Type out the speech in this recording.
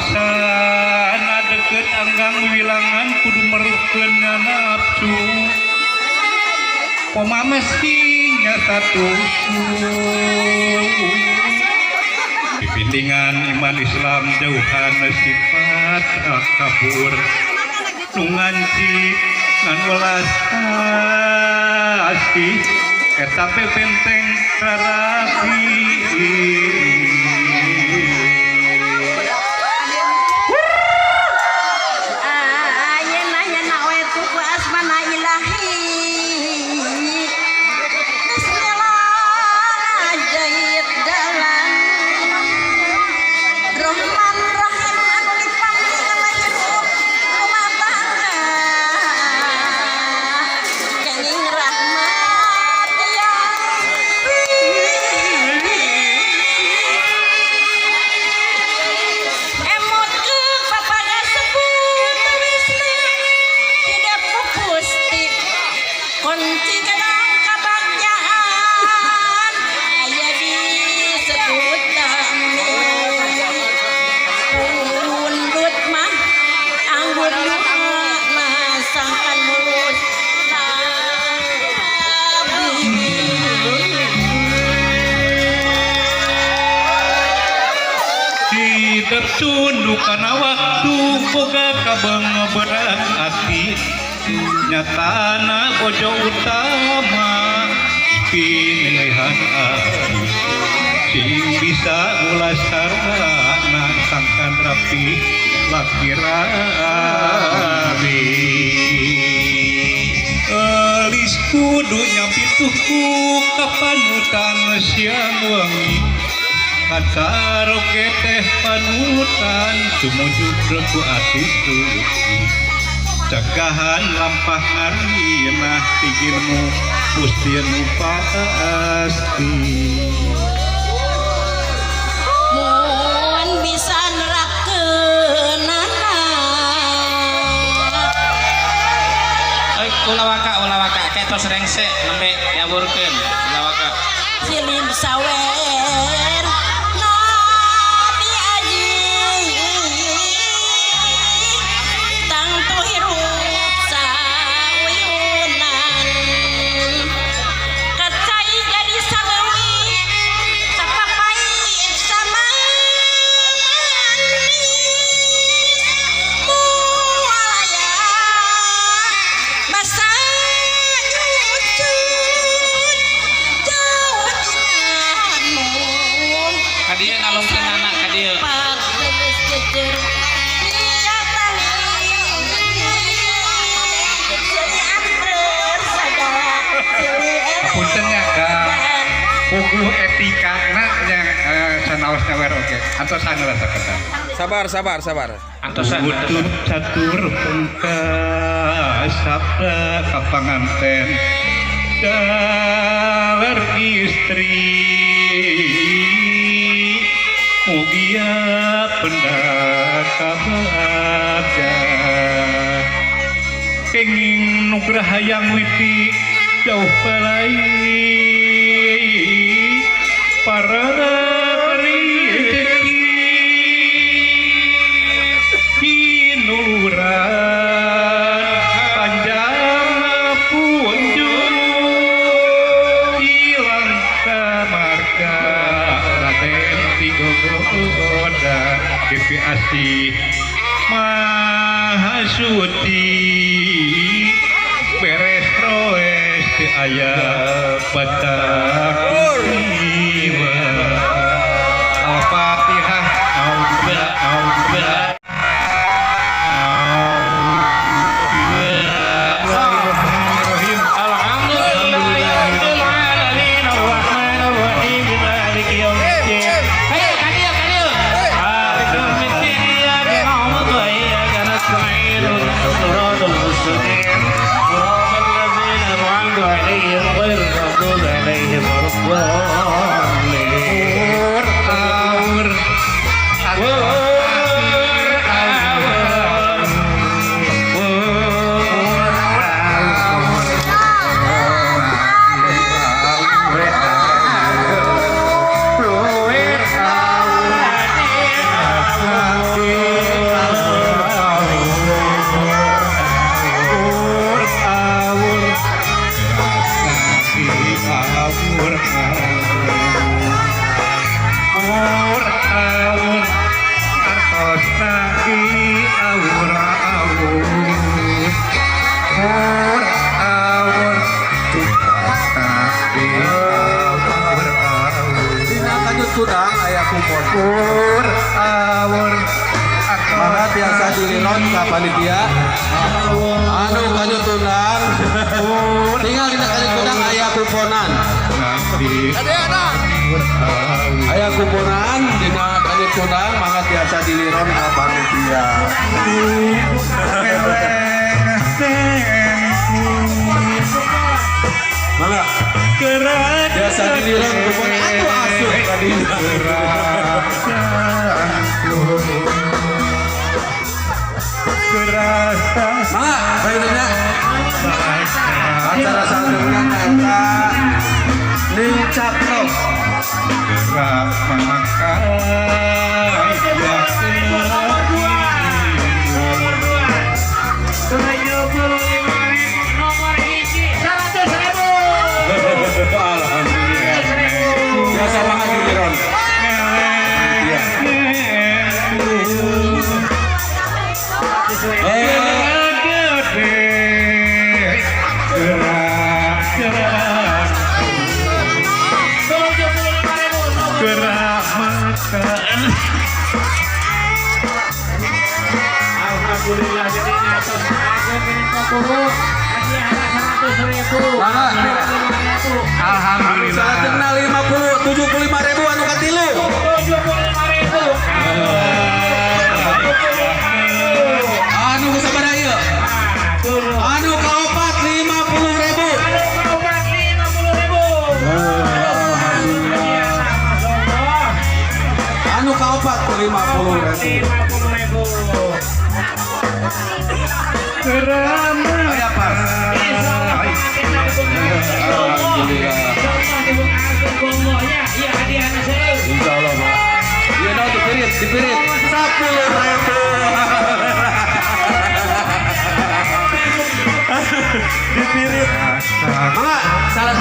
Mangsana deket anggang wilangan kudu meruhkeun nafsu. Koma mestinya satu. Pipindingan iman Islam jauhan sifat takabur. Nu nganci ngan welas asih eta benteng karapi. Ayeuna nya we tuku asmana ilahi. Bismillah jahit jalan. Rahman Rahim anu dipanggil hirup rumah tangga. Kenging rahmat yang emot ke papaga sebut wisna tidak pupusti kunci kadang kebahagiaan aya disebut kami pundut mah anggur nah sangkan mulus nabi. Tidak tunduk kana waktu boga kabeng berat hati nyatana bojo utama pinilihan abdi sing bisa mulasarana sangkan rapi laki rabi elis kudu nyapituhku kapanutan siang wengi kacaroge teh panutan sumujud ku ati suci cegahan lampah ngarinah tigilmu Gusti nu pasti. Mun bisa nerapkeunana. Oi, ulah waka, ulah waka, ketos rengse nembe diaburkeun, ulah waka. Silib sawer Nabi Aji tangtu hirup sauyunan kacai jadi saleuwi sapapait samanis mualaya basa nyucut jauh tina Ka dieu nalungkeun anak ka dieu. Pat geus jejer niatani silih anter sagala silih Punten nya ka puguh etikana nya sanaos nyawer oge antosan lah sakedap. Sabar, sabar, sabar. Antosan. Butuh catur pungka sabda kapanganten dalar istri mugia pendak kabaga kenging nugraha yang witi jauh balai para rezeki kinuluran panjang punjung hilang kamarga Raden Tigogoda Devi Asih Mahasuci beres roes teu aya batak jiwa. Al-Fatihah. Alhamdulillah. Alhamdulillah. Bismillahirrahmanirrahim. Alhamdulillahirabbil alamin arrahmanir rahim maliki yaumiddin. Hey, ka dieu, ka dieu. Maliki yaumiddin iyyaka na'budu wa iyyaka nasta'in. Shiratal mustaqim. Shiratal ladzina an'amta 'alaihim ghairil maghdubi 'alaihim waladdallin. Gerak di awur-awur Awur awur di awur-awur Dina kanjut kudang aya kupon. Awur awur. Mangga tiasa diliron ka panitia. Anu kanjut kudang. Tinggal dina kanjut kudang aya kuponan. Aya kuponan dina kanjut kudang, mangga tiasa diliron ka panitia. Mangga biasa diliron kupon atuh asup ka dina. Mangga bae. Acara selanjutnya eta Ning Cakro. Nomor 2. Nomor 2. 75.000, nomor 1 100.000. Alhamdulillah. 100.000. Biasa banget diliron. Iya. Sesuai. Eh, 75.000 nomor. Alhamdulillah, jadi ngatos agung minangka guru hadiahna 100.000. Mangga. 55.000. Alhamdulillah. Salajengna 50 75.000 anu katilu. 75.000. 75.000. Anu sabaraha ieu? Tuh. Anu kaopat 50.000. Anu kaopat 50.000. Hadiahna masyaallah. Anu kaopat 50.000. 50.000. Aya pas. Insyaallah pengantinna dibungah. Alhamdulillah. Insyaallah dibungah bongonya. Iya, hadiahna seueur. Insyaallah, Pak. Iya, no, dipirit, dipirit. 10.000. Dipirit. Mangga, salah.